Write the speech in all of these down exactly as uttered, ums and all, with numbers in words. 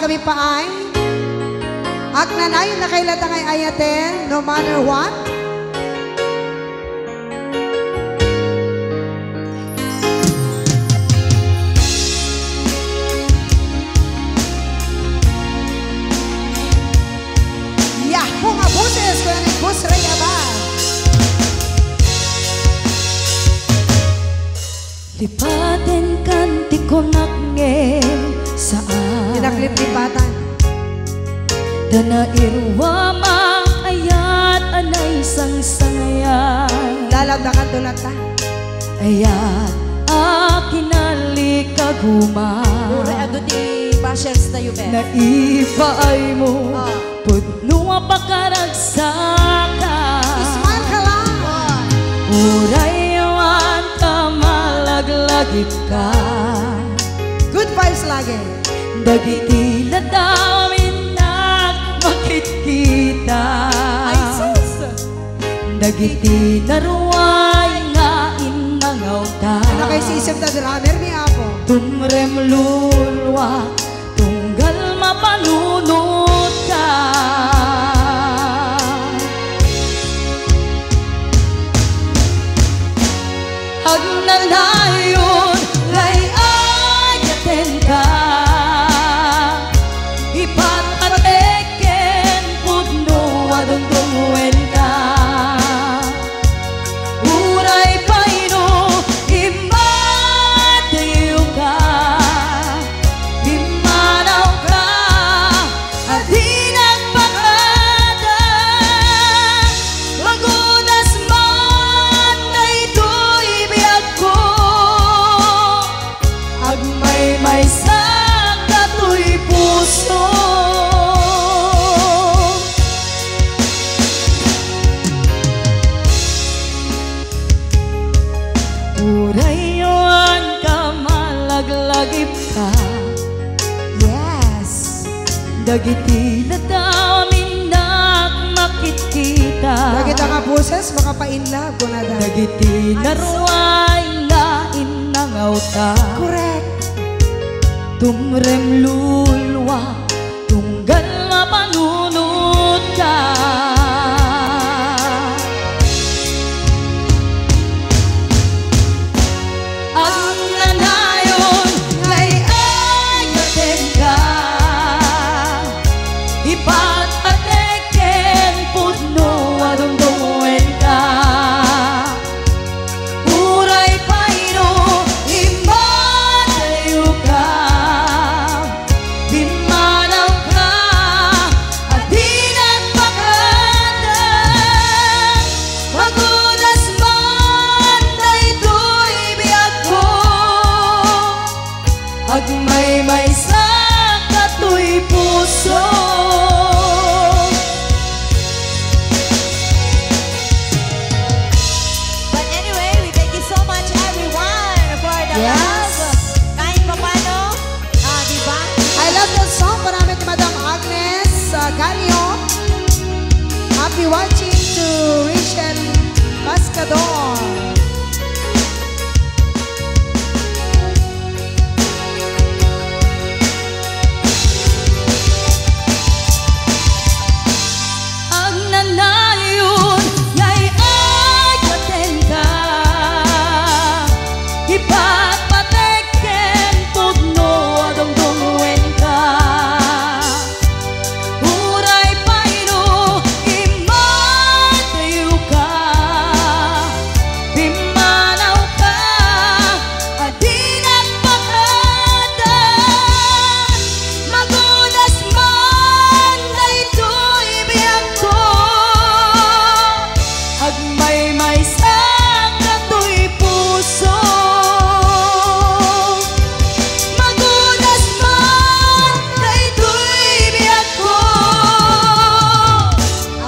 Kami pa ay agnanayon a kayat nga ay-ayaten, no matter what. Yahoo nga boses, kuna ni Boss Ray Abad. Lipatenkan ti kunak ngem saan. Dinaklip-lipatan. Ta nairuam a kayat a naisangsangayan. Lalabdakan to latta. Ayat a kinalikaguman. Uray adu ti bashers tayo, be. Naipaaymo. Ah. Pudno a pakaragsaka. Smile ka lang. Uray awan ta malaglagipka. Good vibes lagi. Dagiti ladaw a minnak makitkita. Ay, sus! Dagiti naruay nga innangawta. Ano kay si Isip na drummer ni Apo? Tumrem lulwa, tunggal mapanunotka. Agnanayon nga ay-ayatenka. Ipatpatek ken pudno a dungdungngoenka. Uray pay no immatiwka, pimmanawka a di nagpakadem. Magunas man daytoy biagko. Agmaymaysak datoy puso. Uray awan ka malaglagipka. Yes. Dagiti ladaw a minnak makitkita. Dagita nga boses, makapainlove, kunada. Dagiti naruay nga innangawta. Correct. Tumrem lulwa, tunggal mapanunotka. Agnanayon nga ay-ayatenka. Ipatpatek ken pudno a dungdungngoenka. Uray pay no immatiwka, pimmanawka a di nagpakadem. Magunas man daytoy biagko. Agmaymaysak datoy puso. But anyway, we thank you so much, everyone, for the Yes. love. Kahit papano, ah, di ba? I love that song. Panamit ni Madam Agnes, ah, Gario. Happy watching to Rachel Pascador. Agnanayon nga ay-ayatenka. Ipatpatek ken pudno a dungdungngoenka. Uray pay no immatiwka, pimmanawka a di nagpakadem. Magunas man daytoy biagko. Agmaymaysak datoy puso. Magunas man daytoy biagko.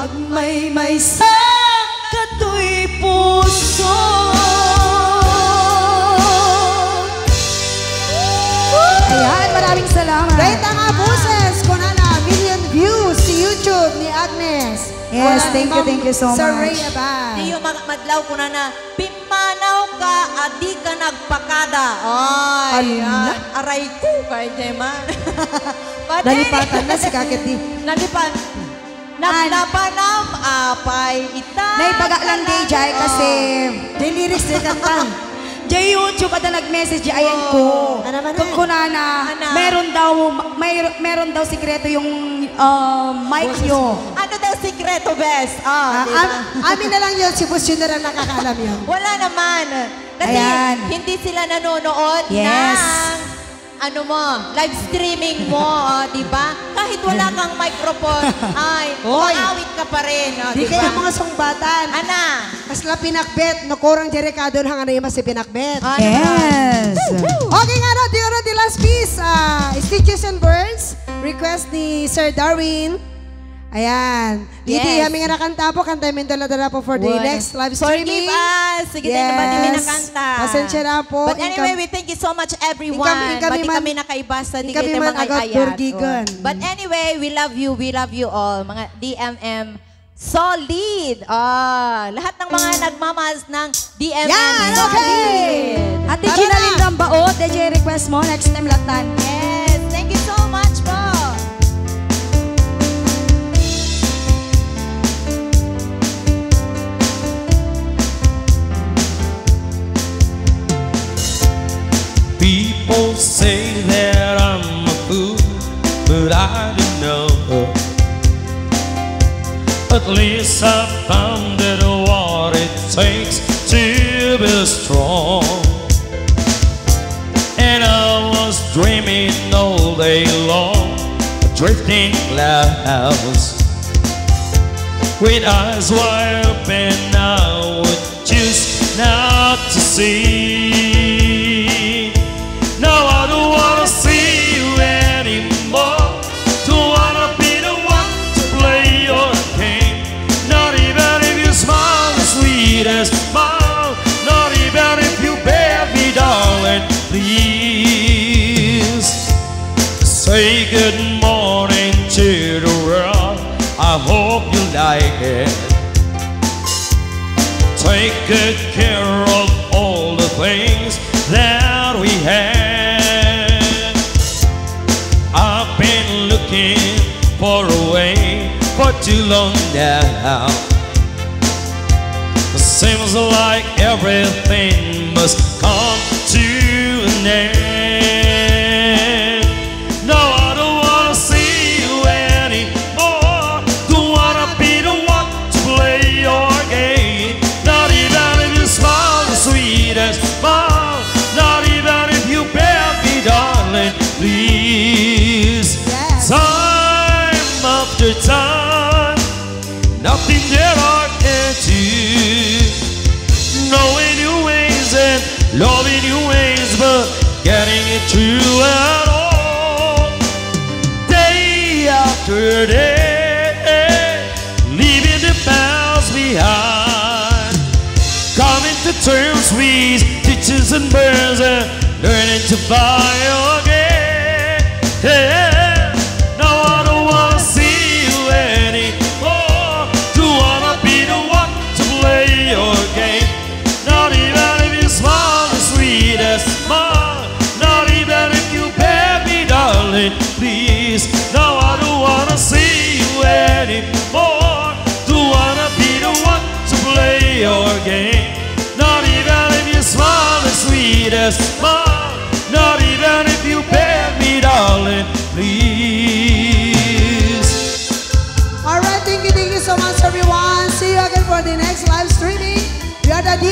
Agmaymaysak datoy puso. Ayan, maraming salamat. Dayta nga boses, kunana, million views sa YouTube ni Agnes. Yes, Wala thank ni you, Ma'am thank you so Saray much. Abad. Diyo mag-, madlaw, kunana, pimmanaw ka a di ka nagpakada. Ay, Ala. Ah, aray ko, kay Gemma. But Nalipatan na si Kaketi. Nalipan. An- Naplapanam, apay, ita. Naipaga lang di, Jai, kasi Oh. Jai lyrics, Jai kanta. Jai YouTube, ada nag-message, Jai, ayan ko. Oh. Ano man, Kung ano? kunana, Ano? meron daw, may, meron daw sikreto yung, uh, mic Boses. nyo. Ano daw sikreto, bes? Ah, Ah, di ba? am-, amin na lang yun, si Boss Jun na lang nakakaalam yun. Wala naman. Kasi Ayan. hindi sila nanonood Yes. ng, ano mo, live streaming mo, oh, di ba? Kahit wala kang microphone, ay, Oy. umaawit ka pa rin, oh, Di di kaya ba? mga sungbatan. Ana. Kasla pinakbet, no, kurang delikado na nga na yung mas pinakbet. Ah, Yes. Okay nga na, di oras di last piece. Ah, Stitches and Birds, request ni Sir Darwin. Ayan. Didi, Yes. kami nga nakanta po, kanta mi dala-dala po for the Wala. next live Forgive streaming. us. Sige, tayo naman kami Yes. nakanta. Pasensya na po. But anyway, Income- we thank you so much, everyone. Income, income Pati man. kami nakaibasa, di Income kayo man mga agad ayat. Burgigan. Oh. But anyway, we love you, we love you all. Mga D M M solid. Ah, lahat ng mga nagmamahal ng D M M Yan, solid. okay. Ate Tara Gina na. Lindang Baot, D J request mo, next time latan. Yes, thank you so much po. People say that I'm a fool, but I don't know. At least I found out what it takes to be strong. And I was dreaming all day long, drifting clouds. With eyes wide open, I would choose not to see. Now I don't wanna see you anymore. Don't wanna be the one to play your game. Not even if you smile the sweetest smile. Not even if you beg me, darling, please. Say good morning to the world. I hope you like it. Take good care of all the things that we have. I've been looking for a way for too long now. Seems like everything must come to an end. No, I don't wanna see you anymore. Don't wanna be the one to play your game. Not even if you smile the sweetest smile. Not even if you beg me, darling, please. Yes. Time after time, nothing that I can do. Knowing your ways and loving your ways, but getting it through at all. Day after day, leaving the past behind. Coming to terms with stitches and burns and learning to fly again. Yeah. No, I don't wanna see you anymore. Don't wanna be the one to play your game. Not even if you smile the sweetest smile. Not even if you beg me, darling, please. No, I don't wanna see you anymore. Don't wanna be the one to play your game. Not even if you smile the sweetest smile. Not even if you beg me, darling, please. All right, thank you, thank you so much, everyone. See you again for the next live streaming. We are the D